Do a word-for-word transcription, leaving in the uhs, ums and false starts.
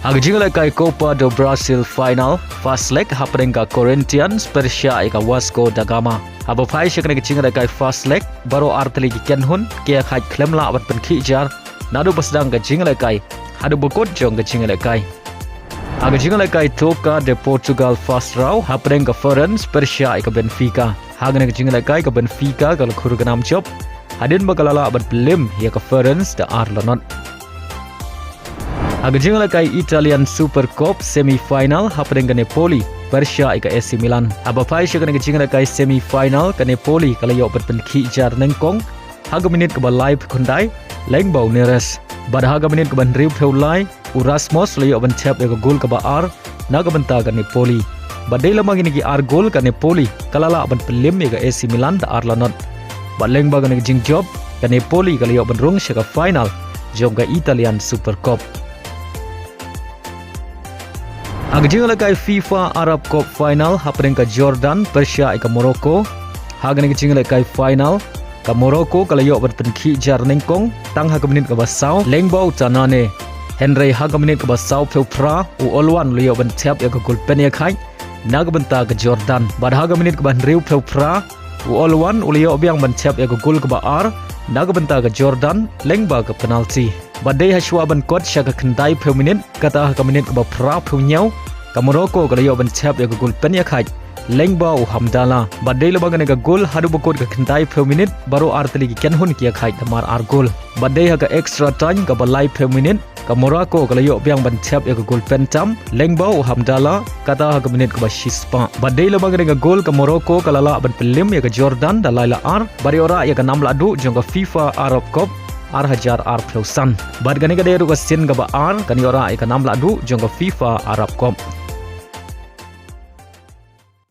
Ha ka jingïalehkai Copa do Brasil final, first leg hapdeng ka Corinthians pyrshah ïa ka Vasco da Gama. Haba phai sha kane ka jingïalehkai first leg, baroh artylli ki kynhun ki ïakhaid khlem lah ban pynkhih jar naduh ba sdang ka jingïalehkai haduh ba kut jong ka jingïalehkai. Ha ka jingïalehkai Toca de Portugal first round hapdeng ka Ferenc pyrshah ïa ka Benfica. Ha kane ka jingïalehkai ka Benfica ka la khur ka nam jop hadien ba ka la lah ban pynlip ïa ka Ferenc da ar la not. Ha ka jingïalehkai Italian Super Cup semi final hapdeng ka Napoli pyrshah ïa ka A C Milan. Haba phai sha kane ka jingïalehkai semi final ka Napoli ka la ïoh ban pynkhih jar nyngkong ha ka minit kaba laiphew khyndai lyngba u Neres. Bad ha ka minit kaba hynriewphew lai u Rasmus la ïoh ban thep ïa ka gol kaba ar na ka bynta ka Napoli. Bad dei lem bad kine ki ar gol ka Napoli ka la lah ban pynlip ïa ka A C Milan da ar la not. Bad lyngba kane ka jingjop ka Napoli ka la ïoh ban rung sha ka final jong ka Italian Super Cup. Ha ka jingïalehkai FIFA Arab Cup final hapdeng ka Jordan pyrshah ïa ka Morocco. Ha kane ka jingïalehkai final ka Morocco ka la ïoh ban pynkhih jar nyngkong tang ha ka minit kaba saw lyngba u Tanane. Hynrei ha ka minit kaba sawphew phra u Olwan u la ïoh ban thep ïa ka gol pynïakhaid na ka bynta ka Jordan. Bad ha ka minit kaba hynriewphew phra u Olwan u la ïoh biang ban thep ïa ka gol kaba ar na ka bynta ka Jordan lyngba ka penalty. Bad dei hashwa ban kut sha ka khyndaiphew minit, kata ha ka minit kaba phraphew hynñiew ka Morocco ka la ïoh ban thep ïa ka gol pynïakhaid lyngba u Hamdallah. Bad dei lem bad kane ka gol haduh ba kut ka khyndaiphew minit baroh artylli ki kynhun ki ïakhaid namar ar gol. Bad dei ha ka extra time kaba laiphew minit ka Morocco ka la ïoh biang ban thep ïa ka gol pyntam lyngba u Hamdallah, kata ha ka minit kaba shispah. Bad dei lem bad kane ka gol ka Morocco ka la lah ban pynlip ïa ka Jordan da lai la ar bad ïoh rah ïa ka nam lahduh jong ka FIFA Arab Cup ar hajar arphew san. Bad kane ka dei ruh ka sien kaba ar kan ïoh rah ïa ka nam lahduh jong ka FIFA Arab Cup.